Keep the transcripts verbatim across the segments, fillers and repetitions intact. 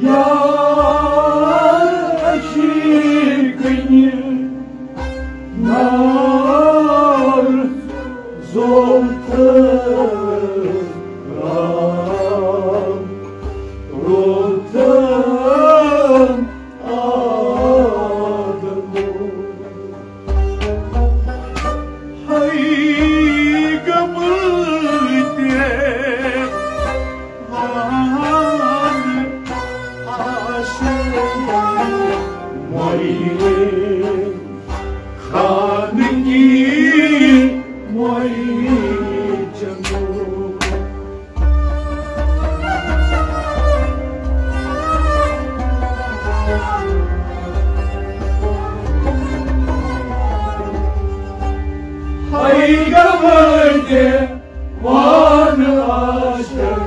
یار عشیٖق کٔنہِ نار زولفہٕ رام روتن آدمو۔ ہاے گمہٕ تہِ وان آشیٖن مۄیہِ خانگی مۄیہِ چنو۔ ہاے گمہٕ تہِ وان آشیٖن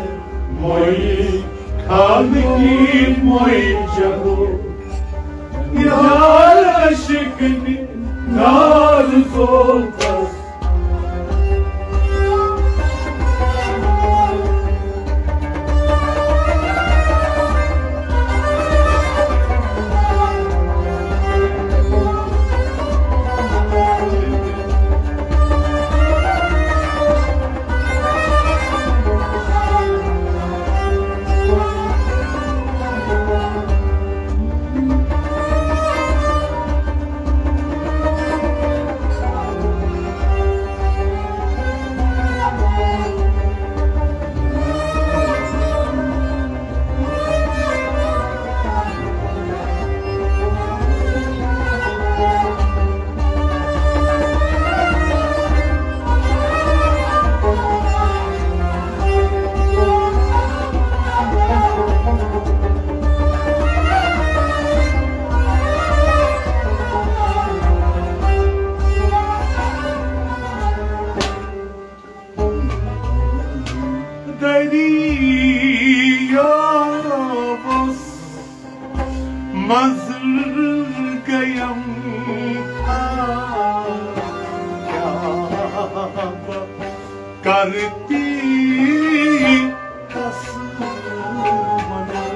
مۄیہِ خانگی مۄیہِ چنو۔ یار عشیٖق کٔنہِ نار زولفس دریاوس منٛز گٔیم کیٛاہ بہٕ کرٕ تی کس ونو۔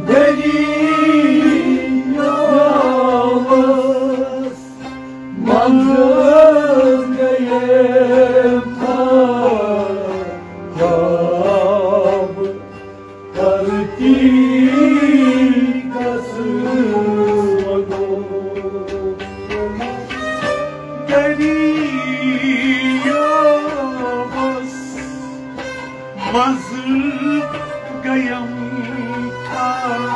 دریاوس منٛز گٔیم کیٛاہ بہٕ کرٕ تی کس ونو۔ دریاوس منٛز گٔیم کیٛاہ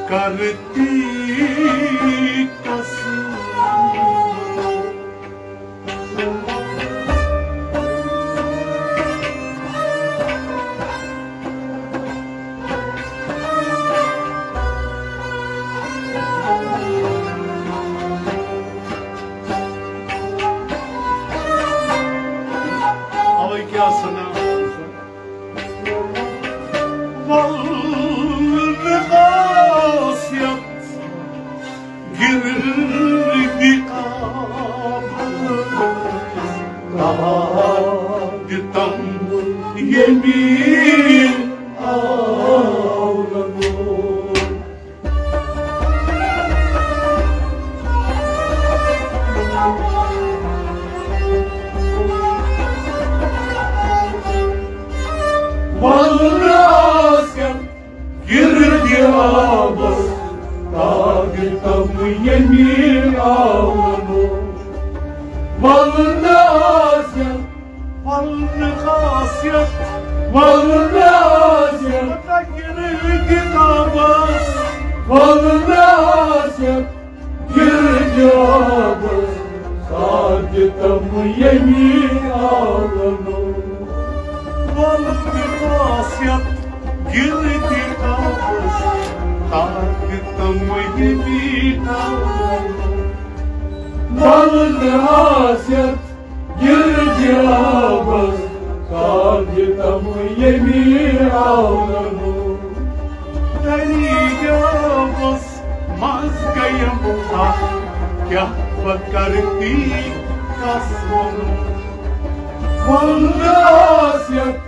کرٕ تی کس ونو۔ اوے کیٛاہ سنا۔ ولنہٕ خاصیت گِردِ کعبس تاج تم ییٚمہِ آولنو۔ ولنہٕ آسن گِردِ کعبس تاج تم ییٚمہِ آولنو۔ ولنہٕ آسن، ولنہٕ خاصیت، ولنہٕ آسن گِردِ کعبس، ولنہٕ آسن گِردِ کعبس تاج تم ییٚمہِ آولنو۔ ولنہٕ خاصیت گِردِ کعبس تاج تم ییٚمہِ آولنو۔ آس یتھ گردِ آبس، کاوِ تم ییٚمہِ آونو۔ دٔریاوس منٛز گٔیم تھپھ، کیٛاہ بہٕ کرٕ تی کس ونو۔ وۄنۍ آس یتھ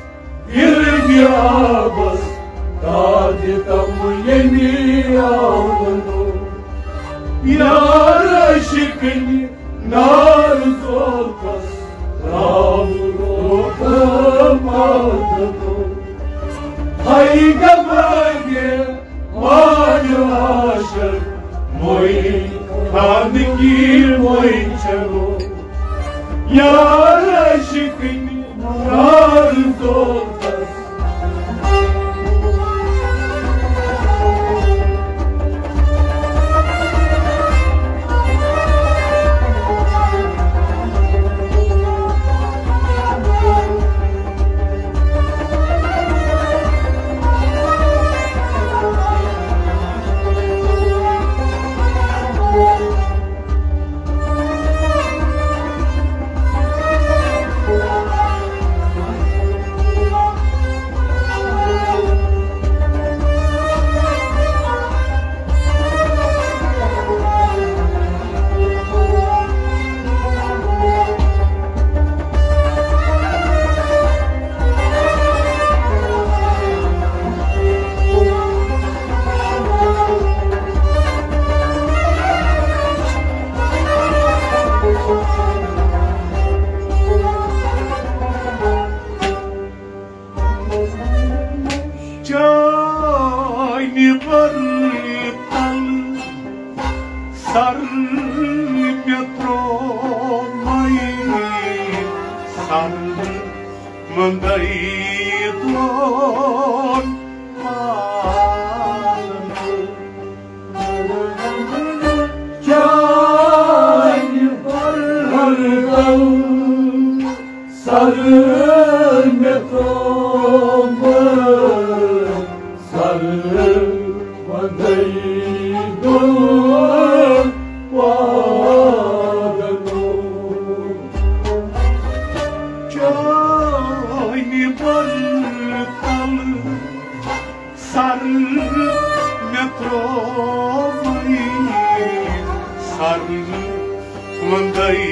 گردِ آبس، کاوِ تم ییٚمہِ آونو۔ یار عاشقنہِ نار زولفس، راو روح مادنو۔ ہاے گماگے مال عاشق، موی خان کی موی چلو۔ یار عاشقنہِ نار زولفس۔ چانہِ ورتل سر مےٚ ترٛوومَے، سر وۄنۍ گٔے دۄن پالن۔ چانہِ ورتل سر مےٚ ترٛوومَے، سر وۄنۍ گٔے دۄن پالنو۔ چانہِ ورتل سر مےٚ ترٛوومَے، سر وۄنۍ گٔے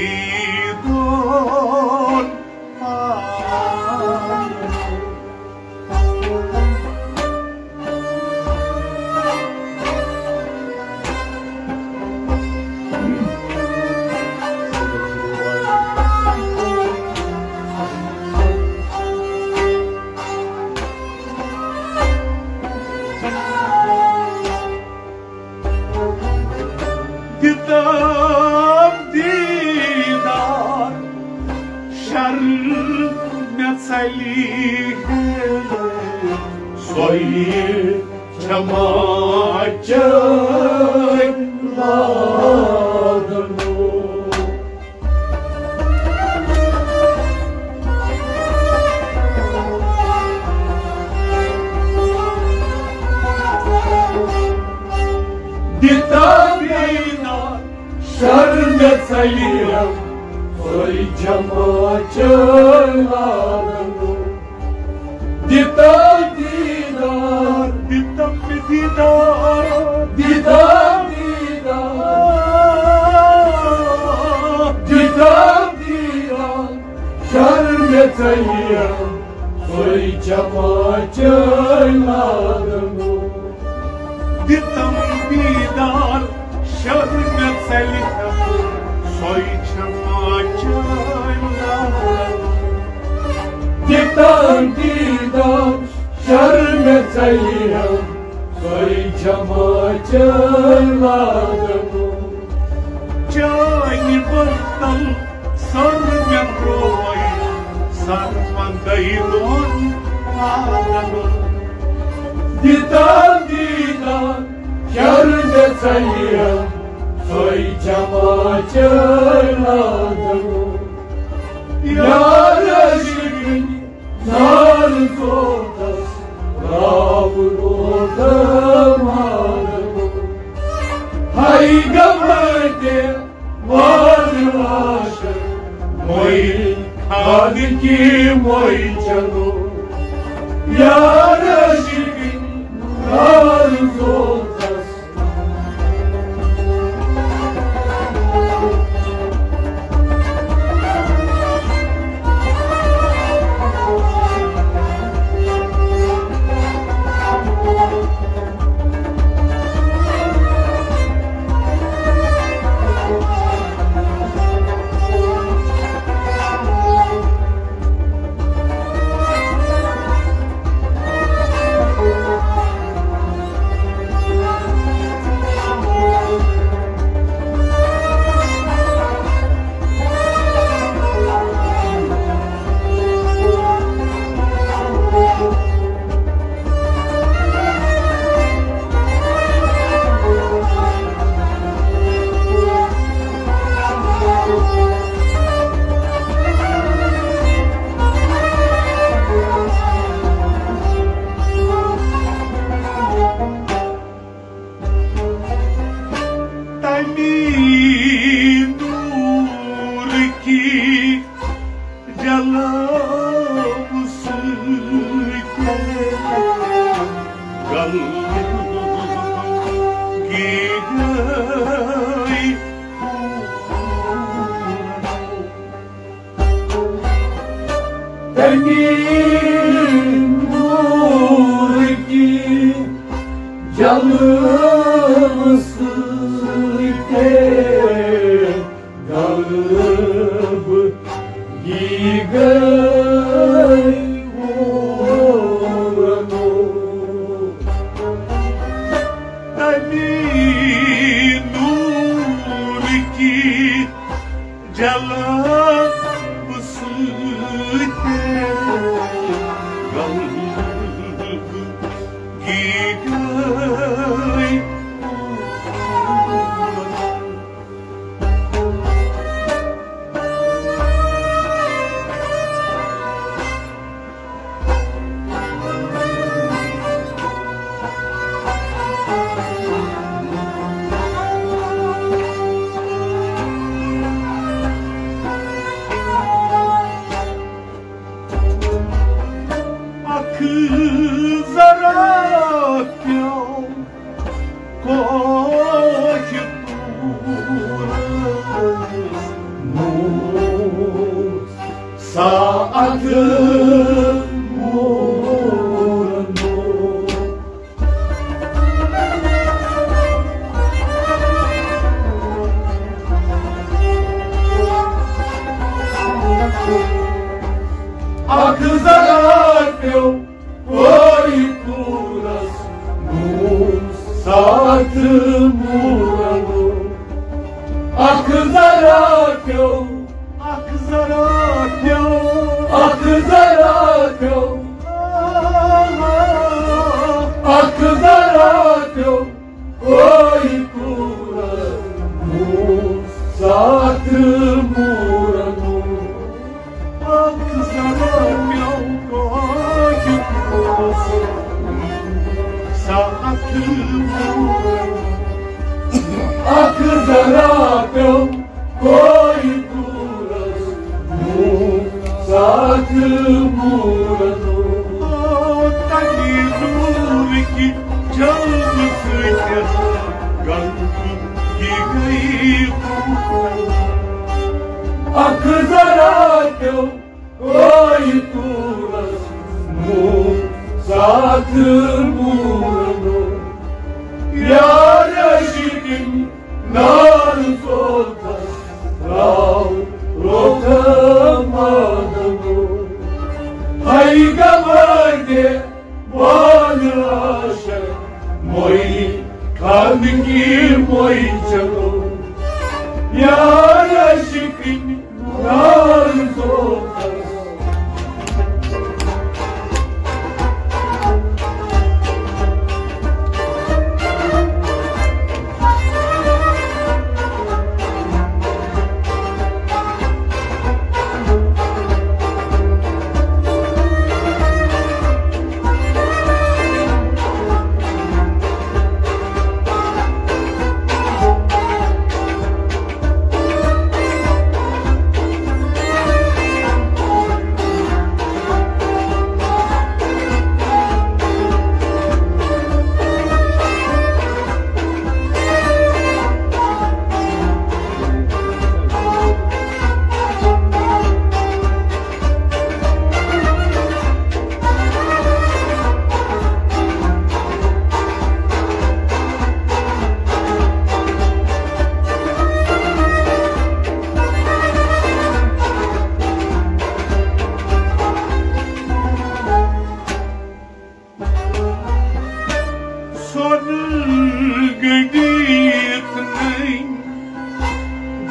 دۄن پالنو۔ دِتم دیٖدار شرمہِ ژلہِ ہیلہٕ، سۄے چھما چٲنۍ لادنو۔ دِتم دیٖدار شرمہِ ژلہِ ہیلہٕ، سۄے چھما چٲنۍ لادنو۔ دِتم دیٖدار، دِتم دیٖدار، دِتم دیٖدار، دِتم دیٖدار شرمہِ ژلہِ ہیلہٕ، سۄے چھما چٲنۍ لادنو۔ دِتم دیٖدار شرمہِ ژلہِ ہیلہٕ، سۄے چھما چٲنۍ لادنو۔ دِتم دیٖدار شرمہِ ژلہِ ہیلہٕ، سۄے چھما چٲنۍ لادنو۔ چانہِ ورتل سر مےٚ ترٛوومَے، سر وۄنۍ گٔے دۄن پالنو۔ دِتم دیٖدار شرمہِ ژلہِ ہیلہٕ، سۄے چھما چٲنۍ لادنو۔ یار عاشقنہِ نار زولفس، راو روح مادنو۔ ہاے گماگے مال اَدٕ کی مۄے چلو یار عاشقٕنۍ نار زوزس۔ تَمی نوٗرٕکی جلوٕ سۭتۍ غلبہٕ گٔے۔ تَمی نوٗرٕکی جلوٕ سۭتۍ غلبہٕ یی گٔے وُرنو۔ تَمی نوٗرٕکی جلوٕ سۭتۍ غلبہٕ یی گٔے۔ اکھ ذرا پیوٚو کوہہِ طورس موسا اتھٕ مورنو۔ اکھ ذرا پیوٚو کوہہِ طورس موسا اتھٕ مورنو۔ اکھ ذرا پیوٚو، اکھ ذرا پیوٚو، اکھ ذرا پیوٚو، اکھ ذرا پیوٚو کوہہِ طورس موسا اتھٕ مورنو۔ اکھ ذرا پیوٚو کوہہِ طورس موسا اتھٕ مورنو۔ اکھ ذرا پیوٚو کوہہِ طورس موسا اتھٕ مورنو۔ او تَمی نوٗرٕکی جلوٕ سۭتۍ غلبہٕ یی گٔے وُرنو۔ اکھ ذرا پیوٚو کوہہِ طورس موسا اتھٕ مورنو۔ یار عاشقٕنۍ نار زوزس تراو روغن ماننو۔ ہاے گواہے وان عاشق، مۄے خانگی مۄے چلو۔ یار عاشقٕنۍ نار زوزس۔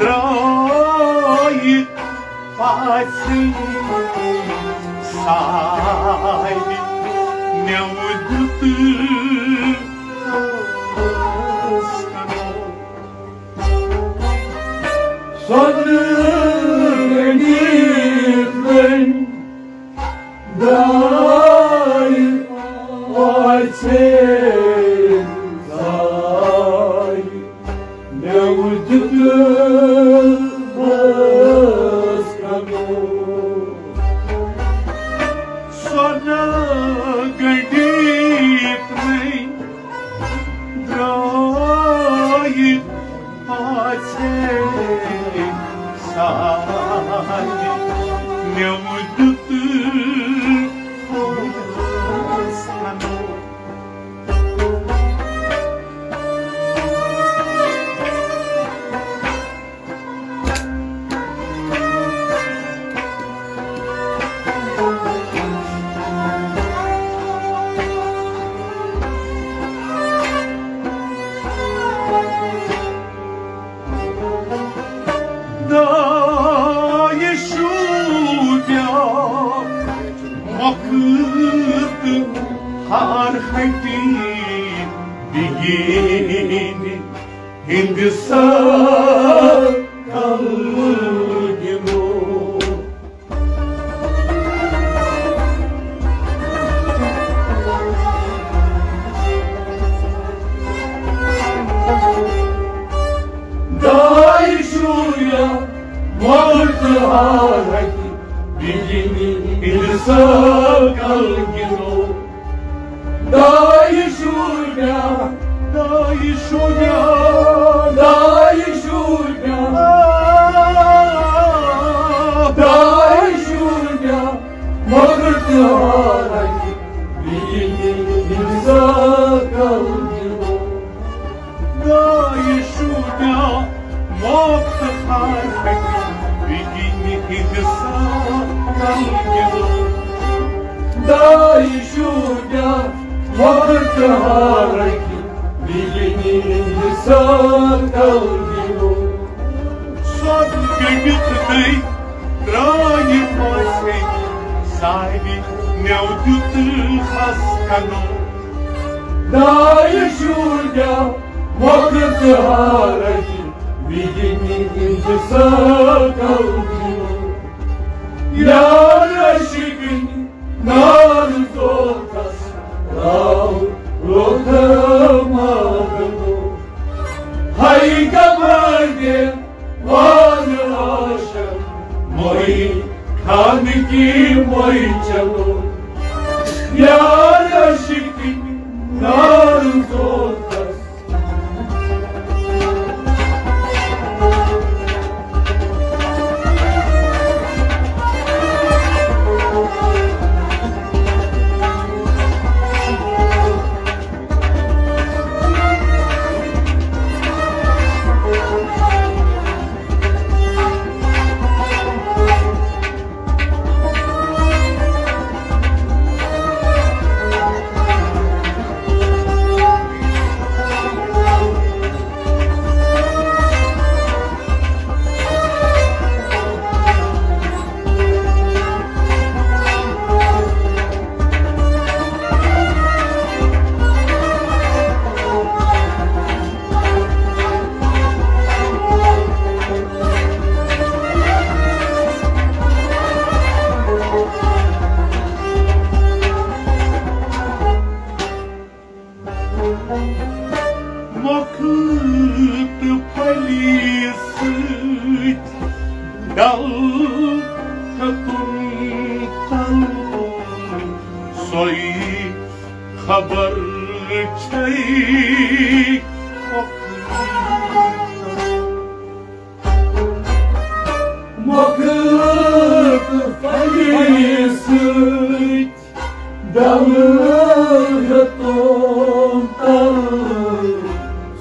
درٛایہِ پاژھِ سارِ، مےٚ دیُت سۄنہٕ گٔنٛڈِتھ وۄنۍ درٛایہِ پاژھِ سارِ۔ مےٚ دیُت بس کھنو۔ سۄنہٕ گٔنٛڈِتھ مےٚ درٛایہِ پاژھِ سارِ۔ مےٚ دیُت بس کھنو۔ دایہِ شوٗبیا مۄکھٕ تہٕ ہار ہٹی بِگینہِ ہِنٛدِ سکل گِنٛدو۔ دایہِ شوٗبیا مۄکھٕ تہٕ ہار ہٹی بِگینہِ ہِنٛدِ سکل گِنٛدو۔ دایہِ شوٗبیا، دایہِ شوٗبیا، دایہِ شوٗبیا، دایہِ شوٗبیا، مۄکھٕ تہٕ ہار ہٹی بِگینہِ ہِنٛدِ سکل گِنٛدو۔ دایہِ شوٗبیا مۄکھٕ تہٕ ہار ہٹی بِگینہِ ہِنٛدِ سکل گِنٛدو۔ دایہِ شوٗبیا مۄکھٕ تہٕ ہار ہٹی بِگینہِ ہِنٛدِ سکل گِنٛدو۔ سۄنہٕ گٔنٛڈِتھ نٔے درٛایہِ پاژھِ سارِ، مےٚ دیُت ہس کھنو۔ دایہِ شوٗبیا مۄکھٕ تہٕ ہار ہٹی بِگینہِ ہِنٛدِ سکل گِنٛدو۔ یار عاشقن نار زوتس راو روتھ ماگنو۔ ہاے کمر دے وان آشن موئی خان کی موئی چلو۔ یار عاشقن نار زوتس مۄکھٕ تہٕ پھلہِ سۭتۍ ڈل ہیوٚتُن تل، سۄے خبر چھے مۄکھٕ۔ مۄکھٕ تہٕ پھلہِ سۭتۍ ڈل ہیوٚتُن تل،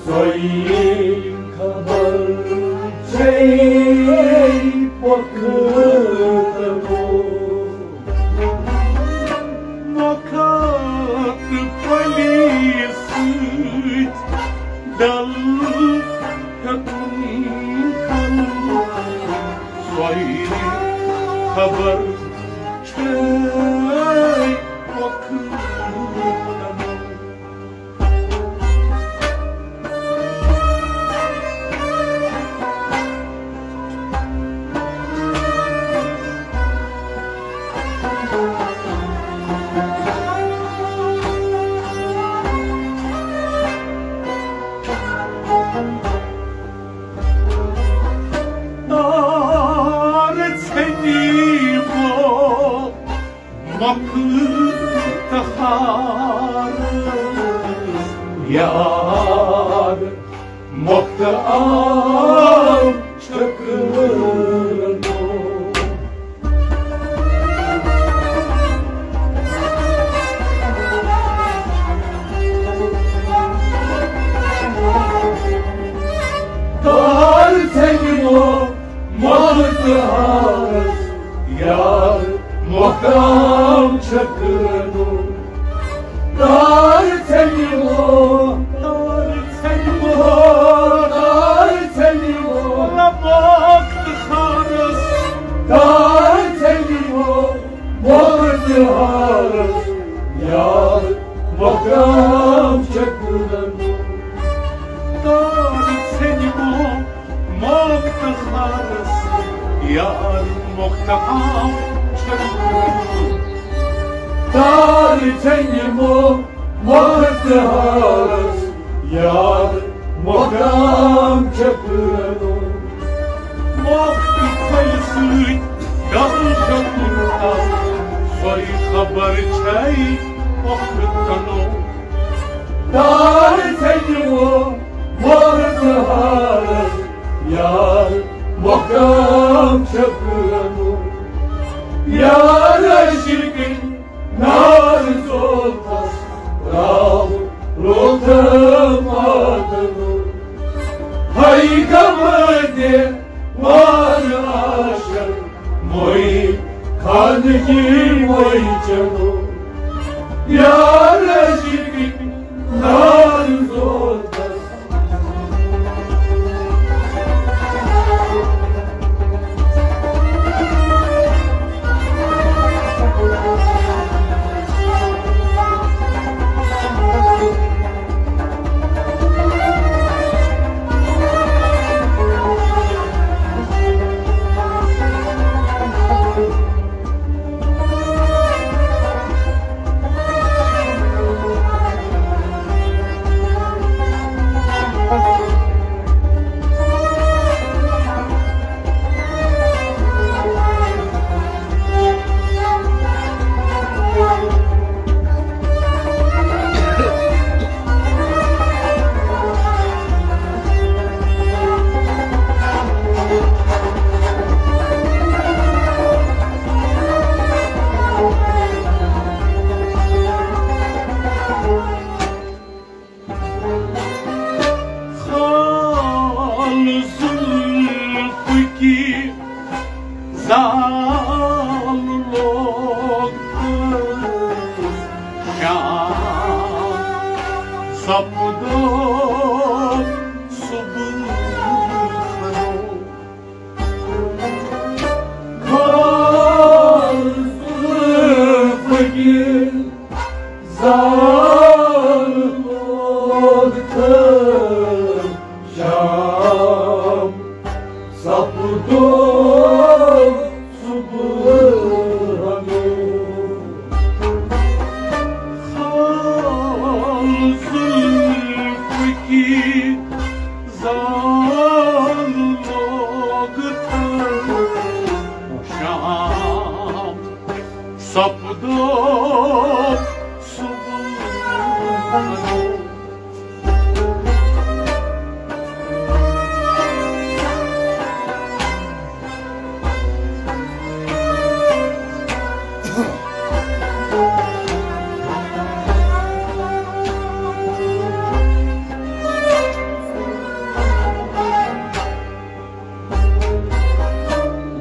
سۄے خبر چھے مۄکھٕ تلو۔ مۄکھٕ تہٕ پھلہِ سۭتۍ ڈل ہیوٚتُن تل، خبر چھے مۄکھٕ۔ تار ژھیٚنیمو مۄکھٕ تہٕ ہارس، یار مۄکھٕ آو چھکرنو۔ تار ژھیٚنیمو مۄکھٕ تہٕ ہارس، یار مۄکھٕ آو چھکرنو۔ تار ژھیٚنیمو، تار ژھیٚنیمو، تار ژھیٚنیمو مۄکھٕ تہٕ ہارس۔ تار ژھیٚنیمو مۄکھٕ تہٕ ہارس، یار مۄکھٕ آو چھکرنو۔ تار ژھیٚنیمو مۄکھٕ تہٕ ہارس، یار مۄکھٕ آو چھکرنو۔ تار ژھیٚنیمو مۄکھٕ تہٕ ہارس، یار مۄکھٕ آو چھکرنو۔ مۄکھٕ تہٕ پھلہِ سۭتۍ ڈل شکُن تس، سۄے خبر چھے مۄکھٕ تنو۔ تار ژھیٚنیمو مۄکھٕ تہٕ ہارس، یار مۄکھٕ آو چھکرنو۔ یار عاشقن نار زولتس، راو روتھ ماتنو۔ ہاے غم دے وار عاشق، موے خانگی موے چنو۔ یار عاشقن نار زولتس۔ خال زلفٕکی زال لوگ تہٕ شام سپدو صبح۔ خال زلفٕکی زال لوگ تہٕ شام سپدو صبحنو۔ خال زلفٕکی زال لوگ تہٕ شام سپدو صبحنو۔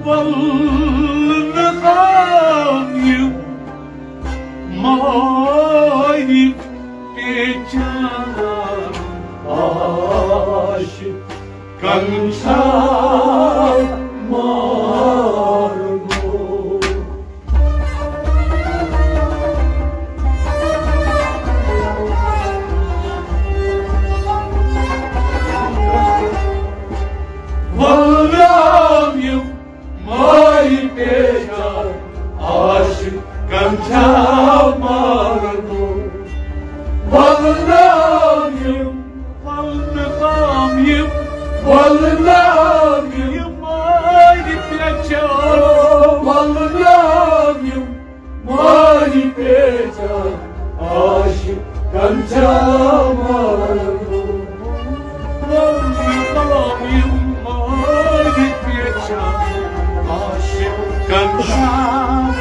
ولنہٕ آو یہِ ماہہِ پیچان عاشقن چھا مارنو۔ کنچا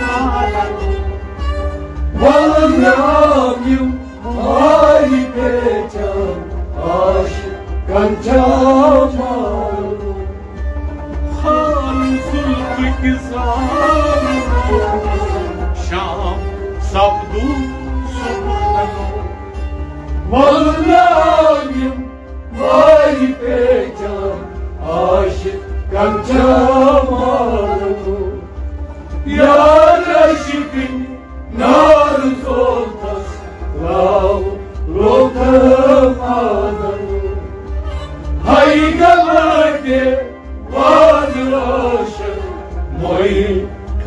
مالن، ولہٕ ناو یِم مالہِ پیچان، عاشقن چا مالن۔ خان زلفہٕ کِس زالس شام سپدُن صبح۔ ولہٕ ناو یِم مالہِ پیچان، عاشقن چا مالن۔ یار عاشقن نار زولتس، راو روتھ مادن۔ ہائی گماٹے واد عاشق، موئی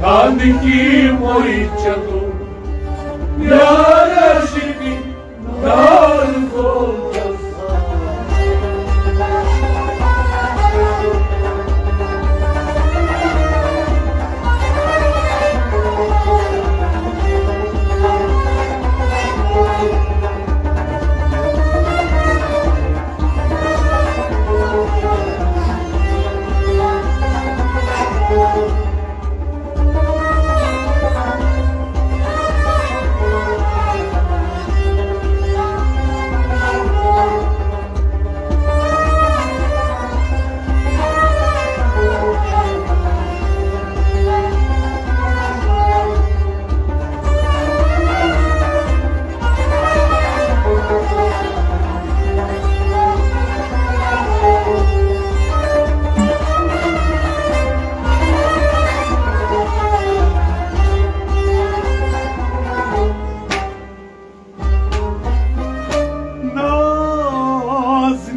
خاندکی موئی چتو۔ یار عاشقن نار زولتس۔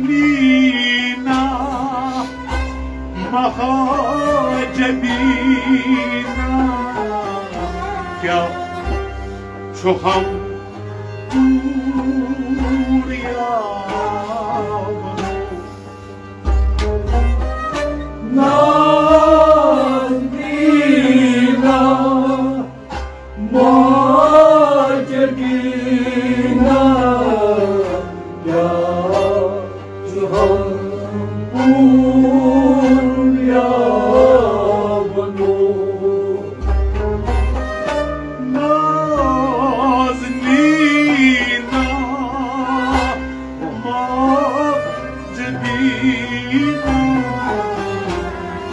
نازنینا، مہاجبینا، کیا چھُ ہم کوٗر یا نازنینا، ماجدینا، کیا چھُ ہم کوٗر یا ونو۔ نازنینا، ماجدینا،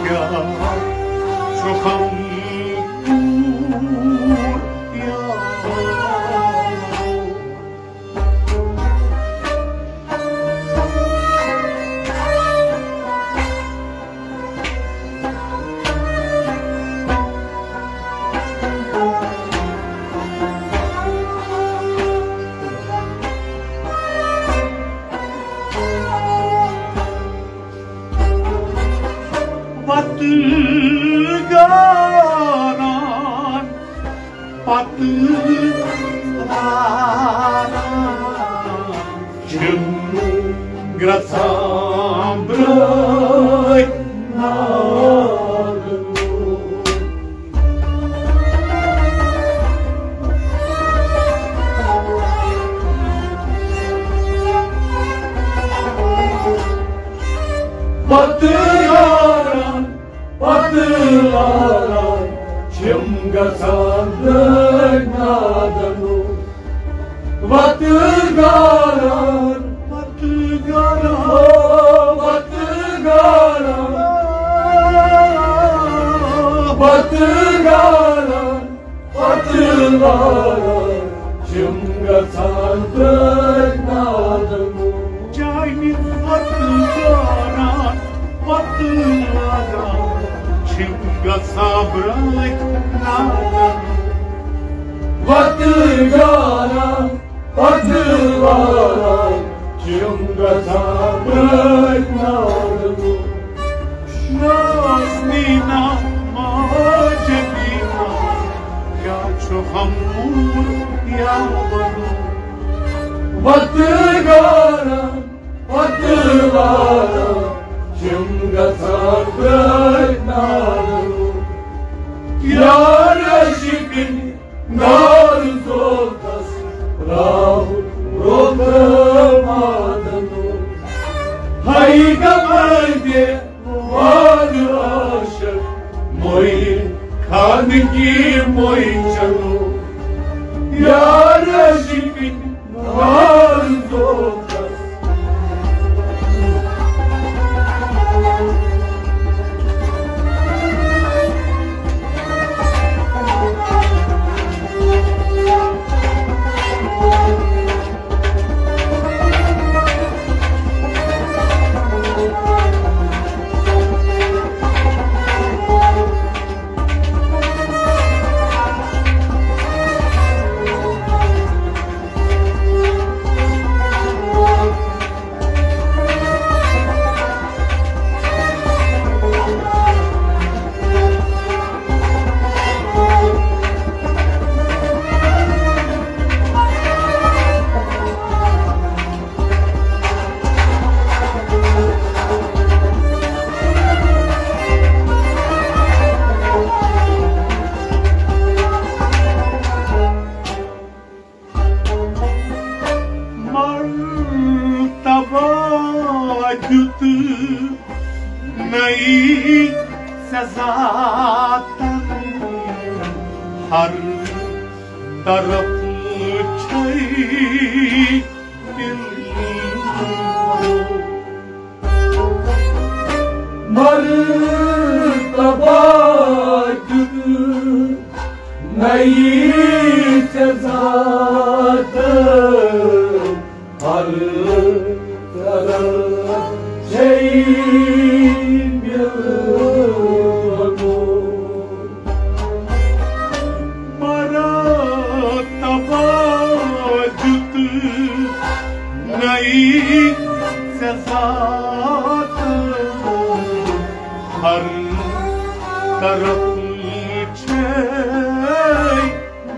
کیا چھُ ہم کوٗر یا وتہٕ گاران، پتہٕ واران، چھِم گژھان برٛٲے نالہٕ۔ پتہٕ یارن، پتہٕ لارن، چھِم گژھان برٛٲے نالہٕ۔ وتہٕ گارن، وتہٕ گارن، او وتہٕ گارن، وتہٕ گارن، پتہٕ واران چھِم گژھان برٛٲے نالہٕ۔ چانہِ وتہٕ گاران، وتہٕ واران چھِم گژھان برٛٲے نالہٕ۔ وتہٕ گاران، پتہٕ واران چھِم گژھان برٛٲے نالہٕ۔ نازنینا، ماجدینا، کیا چھُ ہم کوٗر یا ونو۔ وتہٕ گاران، پتہٕ واران چھِم گژھان برٛٲے نالہٕ۔ یار عاشقن نار زولتس، راہُل روتھ مادنو۔ ہائی گماٹے واد خانگی موی چلو، یار عاشقن ناز دو۔ مرتبہ دیُت نئی سزا تن، ہر طرف چھے دل۔ مرتبہ دیُت نئی سزا تن، ہر طرف چھے دل۔ مرتبہ دیُت نئی سزا تن، ہر طرف چھے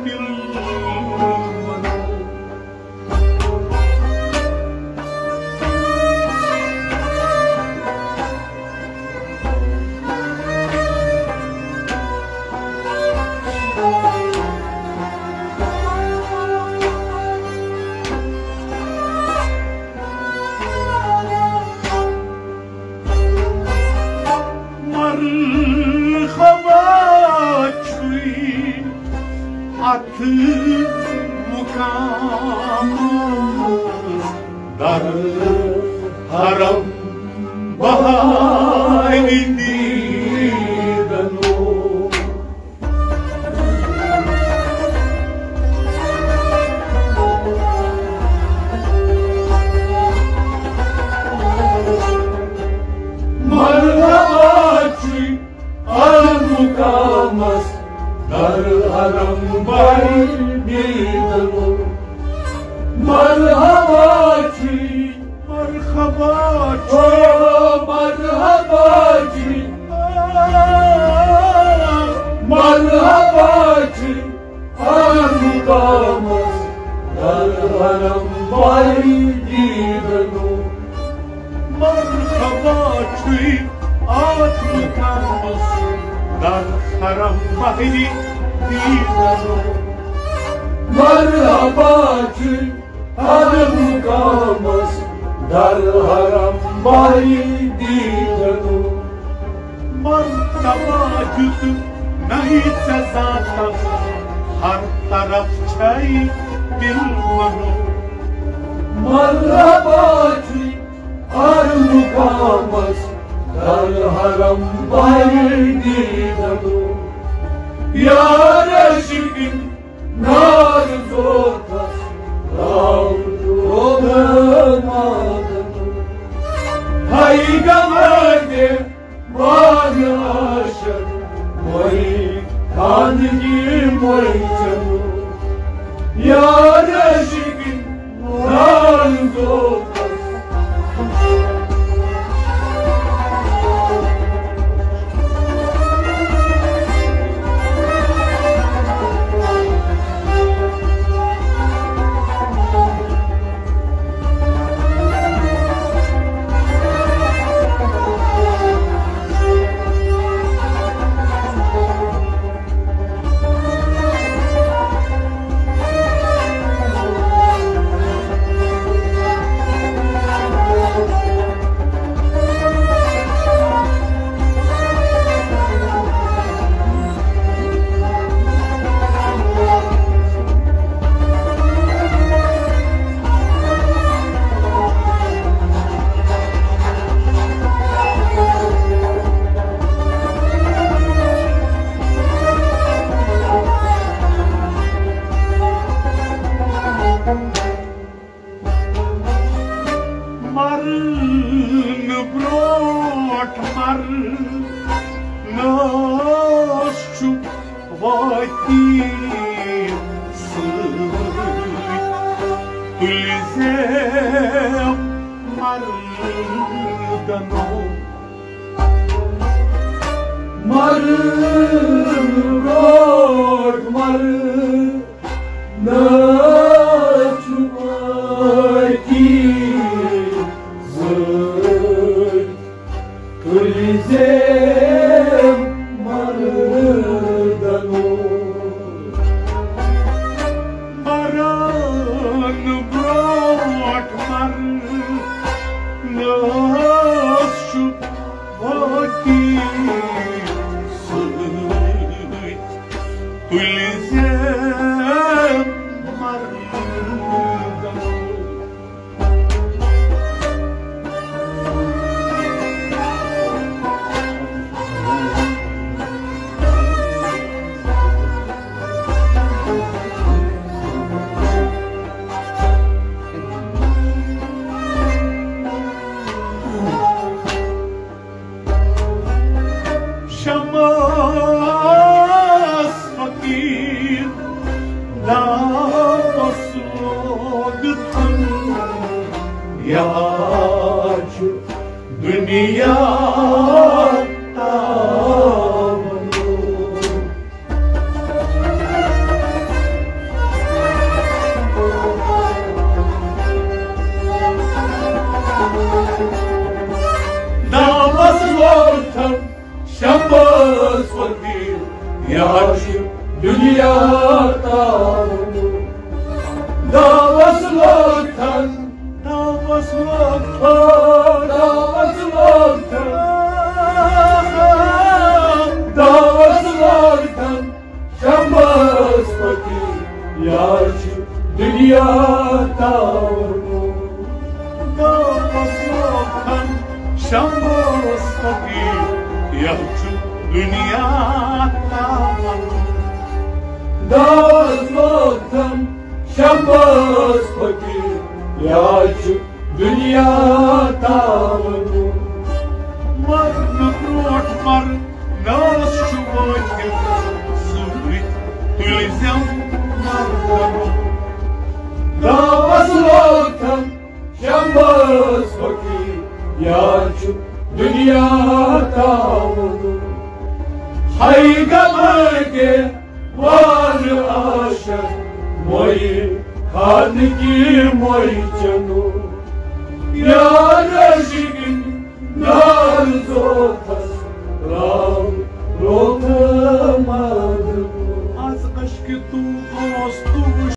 دل۔ مرحبا چھُے اتھ مقامس در حرم بہارِ دیدنو۔ مرحبا چھُے اتھ مقامس در حرم بہارِ دیدنو۔ مرحبا چھُے، مرحبا چھُے، او مرحبا چھُے، مرحبا چھُے اتھ مقامس در حرم بہارِ دیدنو۔ مرحبا چھُے اتھ مقامس در حرم بہارِ دیدنو۔ مرحبا چھُے اتھ مقامس در حرم بہارِ دیدنو۔ مرتبہ دیُت نئی سزا تن، ہر طرف چھے دل منو۔ مرحبا چھُے اتھ مقامس در حرم بہارِ دیدنو۔ یار عاشقن ناز دو تس، راو دو مادنو۔ ہائی گمانے وان عاشق، وہی خانگی موی چلو۔ یار عاشقن ناز دو تس۔ تیٖر سۭتۍ تُلۍ زٮ۪م مردنو۔ مرنہٕ برٛونٛٹھ مرنہٕ چھُ وٲقی زٲج۔ تُلۍ زٮ۪م مردنو۔ مرن برٛونٛٹھ مرنس چھُ وٲقی سۭتۍ۔ تُلۍ زٮ۪م مردنو۔ شمس فقیر دعوس لوگتھن، یار چھُ دنیا تاونو۔ دعوس لوگتھن شمس فقیر، یار چھُ دنیا تاونو۔ دعوس لوگتھن، دعوس لوگتھن، دعوس لوگتھن، دعوس لوگتھن شمس فقیر، یار چھُ دنیا تاونو۔ دعوس لوگتھن شمس فقیر، یار چھُ دنیا تاونو۔ دعوس لوگتھن شمس فقیر، یار چھُ دنیا تاونو۔ مرنہٕ برٛونٛٹھ مرنس چھُ وٲقی سۭتۍ تُلۍ زٮ۪م مردنو۔ دعوس لوگتھن شمس فقیر، یار چھُ دنیا تاونو۔ ہاے غمہٕ کے وار عاشق، مویہِ خانہٕ کی مویہِ چنو۔ یار عاشقن نار زوتھس راو روتھ مادٕ۔ از عشقِ تو دوست وُچھ